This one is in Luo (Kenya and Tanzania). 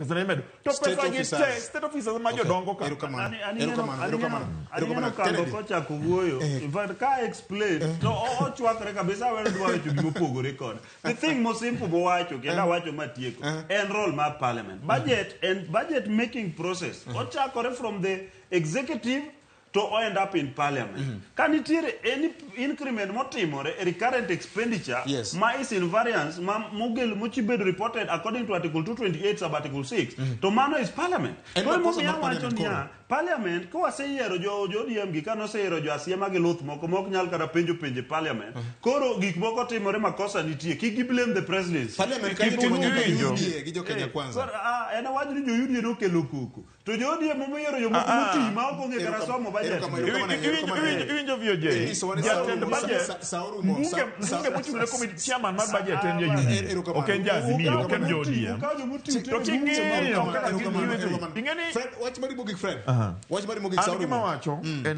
Pesa ne imedo. To State pesa gi te, officers. state officers ma Okay. jodongo ka. Erokamano. Ani- Erokamano. aneno Erokamano. aneno Erokamano. Kando Kennedy. kochako wuoyo, in fact ka explain to ochwakre kabisa, awero dwa wacho gimopogore kode. The thing mo simple mowacho kendo awacho matieko en role mar parliament, budget and budget making process ochakore from the executive to o end up in parliament. Ka nitiere any increment motimore e recurrent expenditure ma is in variance ma mogel mochibedo reported according to article 228 sub article 6, to mano is parliament. En Koro makosa emomiyo mar awacho parliament niya, koro. Parliament kowaseyiero jo ODM gi, ka noseyiero jo asiema gi luth moko mok nyal kata penjo penje parliament, koro gik moko timore makosa nitie, kik gi blame the presidency. Parliament kanyo Kik timo nyaka uwinjo. UDA gi jo Kenya Kwanza. Koro, en awach ni jo UDA nokelo koko to jo ODM moyiero jomoko moti ma ok ong'e kata somo budget. Erokamano, erokamano, erokamano. Iwinjo VOJ? Nyiso wa ni Jatend budget, sa orumo, mbunge mbunge mochung' ne committee chairman mar budget en ja UDA. Erokamano. Ok en ja Azimio, ok en jo ODM. Ukawo jomoti To utere king'iyo bunge. kaka Erokamano, giwinjo- erokamano. Ing'e ni Fred, wach mari mogik, Fred. Wach mari mogik an sa gima orumo. wacho en